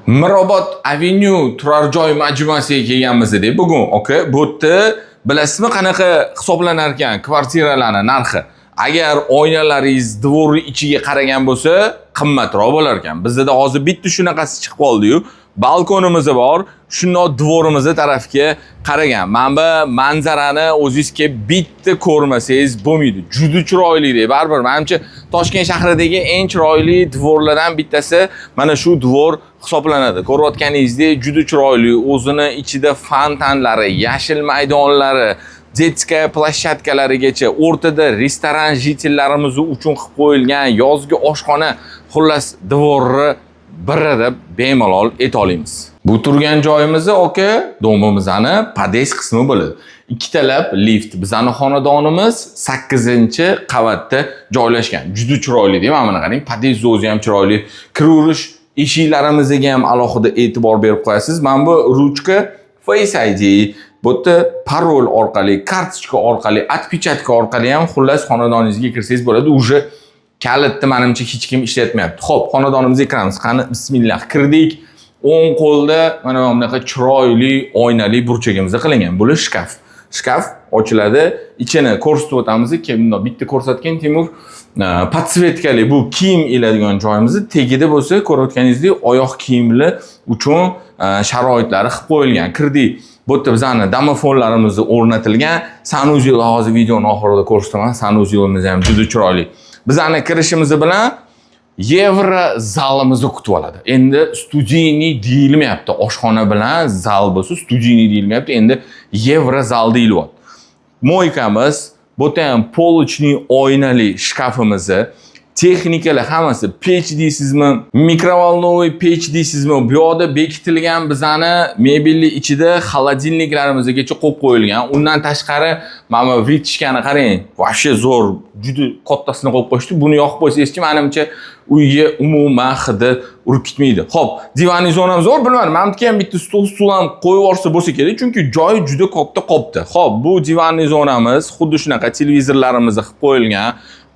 Mirobod Avenue turar joy majmuasiga kelganmiz deb bugun, aka. Bu yerda bilasizmi, qanaqa hisoblanar ekan kvartiralarni narxi? Agar oynalaringiz двор ni ichiga qaragan bo'lsa, qimmatroq bo'lar ekan. Bizda hozir bitta shunaqasi chiqib qoldi-yu. Balkonimiz bor, shundoq двор imiz tarafga qaragan. Mana bu manzarani o'zingiz kelib bitta ko'rmasangiz bo'lmaydi. Juda chiroyli, baribir menimcha, Toshkent shahridagi eng chiroyli двор lardan bittasi mana shu двор hisoblanadi. Ko'rayotganingizdek, juda chiroyli, o'zini ichida fontanlari, yashil maydonlari, детская площадка larigacha, o'rtada restoran житель larimiz uchun qilib qo'yilgan yozgi oshxona, xullas, двор ni biri deb bemalol ayta olamiz. Bu turgan joyimizni, aka, дом imizni podъезд qismi bo'ladi. Ikkitalab lift. Bizani xonadonimiz 8-qavatda joylashgan. Juda chiroyli deyman, mana qarang, podъезд o'zi ham chiroyli. Kiraverish eshiklarimizga ham alohida e'tibor berib qo'yasiz. Mana bu ruchka, Face ID, bu yerda parol orqali, kartochka orqali, отпечатка orqali ham, xullas, xonadoningizga kirsangiz bo'ladi. Уже kalitni, manimcha, hech kim ishlatmayapti. Xo'p, xonadonimizga kiramiz. Qani, bismillah, kirdik. O'ng qo'lda mana bunaqa chiroyli oynali burchagimiz qilingan. Bular shkaf. Shkaf ochiladi. Ichini ko'rsatib o'tamiz. Keyin bundoq bitta ko'rsatgan, Timur. Подсветка li bu kiyim iladigan joyimiz, tagida bo'lsa, ko'rayotganingizdek, oyoq kiyimlar uchun sharoitlari qilib qo'yilgan. Kirdik. Bu yerda bizani domofonlarimiz o'rnatilgan. Санузел hozir videoni oxirida ko'rsataman. Санузел imiz ham juda chiroyli. Bizani kirishimiz bilan yevro zalimizni kutib oladi. Endi студийный deyilmayapti. Oshxona bilan zal bo'lsa, студийный deyilmayapti. Endi yevro zal deyilyapti. Мойка miz, bu yerda ham полочный oynali shkafimizni, texnikalar hammasi, pech deysizmi, микроволновый pech deysizmi, bu yoqda bekitilgan bizani mebelli ichida холодильник larimizgacha qo'yib qo'yilgan. Undan tashqari, mana bu вытяжка ni qarang, вообще zo'r, juda kattasini qo'yib qo'yishdi. Buni yoqib qo'ysangizchi, manimcha, uyga umuman hidi urib ketmaydi. Xo'p, диванный zonamiz zo'r, bilmadim, mana bu yerga ham bitta stul ham qo'yib yuborsa bo'lsa kerak, chunki joyi juda katta qolibdi. Xo'p, bu диванный zonamiz xuddi shunaqa televizorlarimiz qilib qo'yilgan,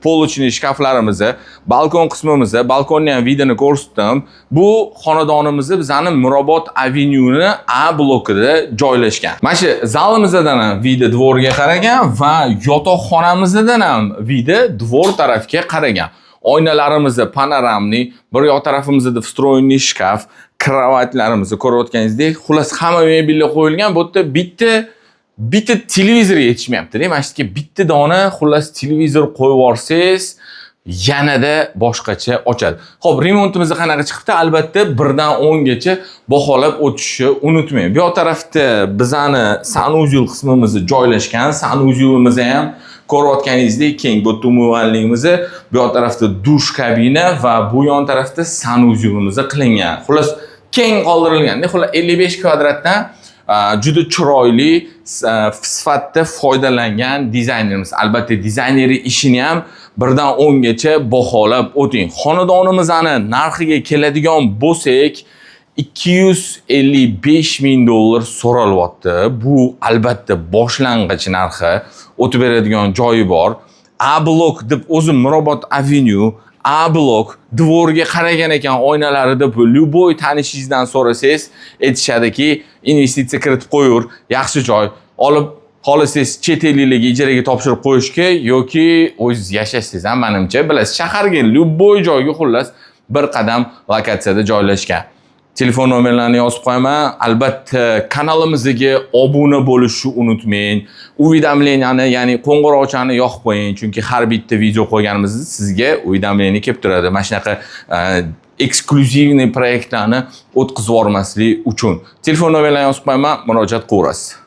полочный shkaflarimizni, balkon qismimizni, balkonni ham вид ini ko'rsatdim. Bu xonadonimizni bizani Mirobod Avenyuni A blokida joylashgan. Mana shu zalimizdan ham вид i двор ga qaragan va yotoqxonamizdan ham вид i двор tarafga qaragan. Oynalarimiz панорамный, bir yoq tarafimizda встроенный shkaf, кровать larimizni ko'rayotganingizdek, xullas, hamma mebellar qo'yilgan. Bu yerda bitta televizor yetishmayapti-da. Mana shu yerga bitta dona, xullas, televizor qo'yib yuborsangiz, yanada boshqacha ochadi. Xo'p, remontimiz qanaqa chiqibdi? Albatta, 1 dan 10 gacha baholab o'tishni unutmang. Bu yoq tarafda bizani санузел qismimiz joylashgan. Санузел imizni ham ko'rayotganingizdek keng. Bu yerda умывальник imiz, bu yoq tarafda dush kabina va bu yon tarafda санузел imiz qilingan. Xullas, keng qoldirilgan. Xullas, 55 kvadratdan juda chiroyli sifatda foydalangan dizaynerimiz. Albatta, dizayneri ishini ham 1 dan 10 gacha baholab o'ting. Xonadonimizni narxiga keladigan bo'lsak, 255 ming dollar so'ralyapti. Bu albatta boshlang'ich narxi, o'tib beradigan joyi bor. A blok deb o'zi Mirobod Avenue, A blok, двор ga qaragan ekan oynalari deb любой tanishingizdan so'rasangiz, aytishadiki, investitsiya kiritib qo'yur, yaxshi joy. Olib xohlasangiz, chet elliklarga ijaraga topshirib qo'yishga yoki o'zingiz yashashsangiz ham, manimcha, bilasiz, shaharga, любой joyga, xullas, bir qadam lokatsiyada joylashgan. Telefon nomerlarini yozib qo'yaman. Albatta, kanalimizga obuna bo'lishni unutmang. Уведомления ni, ya'ni qo'ng'iroqchani yoqib qo'ying, chunki har bitta video qo'yganimizda sizga уведомление kelib turadi. Mana shunaqa эксклюзивный proyektlarni o'tkazib yubormaslik uchun. Telefon nomerlarini yozib qo'yaman, murojaat qilaverasiz.